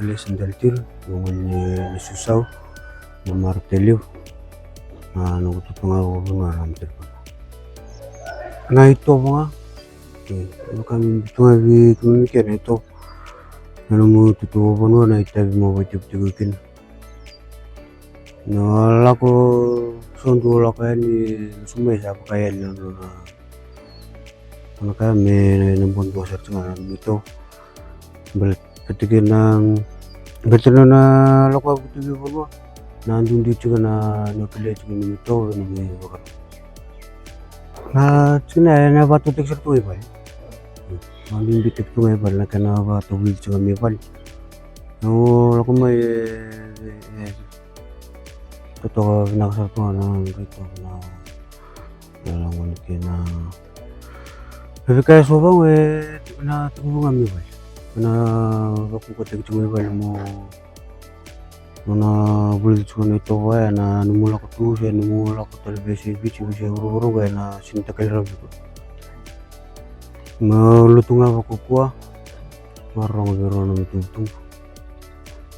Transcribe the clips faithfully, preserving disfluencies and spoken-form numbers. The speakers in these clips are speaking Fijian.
Elisa Deltiro, gone ni Susau, na Maroteliu. Na noqu tutu ga vakavanua na Mataripana. Na itovo ga, e, vaka me biu tu ga vei kemuni kina na itovo. Na nomu tutu vakavanua na itavi mo vakaitikotiko kina. Na lako sodu, lako yani, na sumai sa vaka yani na nona, na ka me na bua dua sara tu ga na nomu itovo. Baleta kina, baleta na nona lako vakatikotiko vakavanua, na duidui tiko na, na kilai tiko na nomu itovo, na nomu ivakaro. Na tikina e na vakatautaki sara tu ga i vale. Na duidui tiko tu ga i vale, na kena vakatavulici tiko ga mai vale. Na o lako mai, e, e, e, totoka vinaka sara tu ga na qai toka na, na lagona kei na, na veika e so vaqo e na tekivu ga mai vale. Na vakaukauataki tiko mai vale mo, mo na vulica tiko na itovo ya, na nomu lako tu se nomu lako tale vei se Viti, vei se vuravura qo, e na sega ni takali rawa vei iko. Mo lotu ga vakaukauwa, mo rogo vei rau na nomu itubutubu.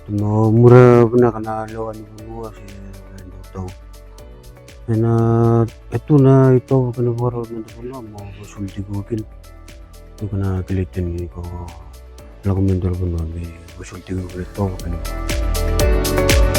Mo muria vinaka na lewa ni vanua se na itovo. E na, e tu na itovo kei na vakarau ni noda vanua mo vakasoli tiko kina. Tu kina kilai tu ni ko lako mai dua na vanua me vakasoli tiko kina itovo kei na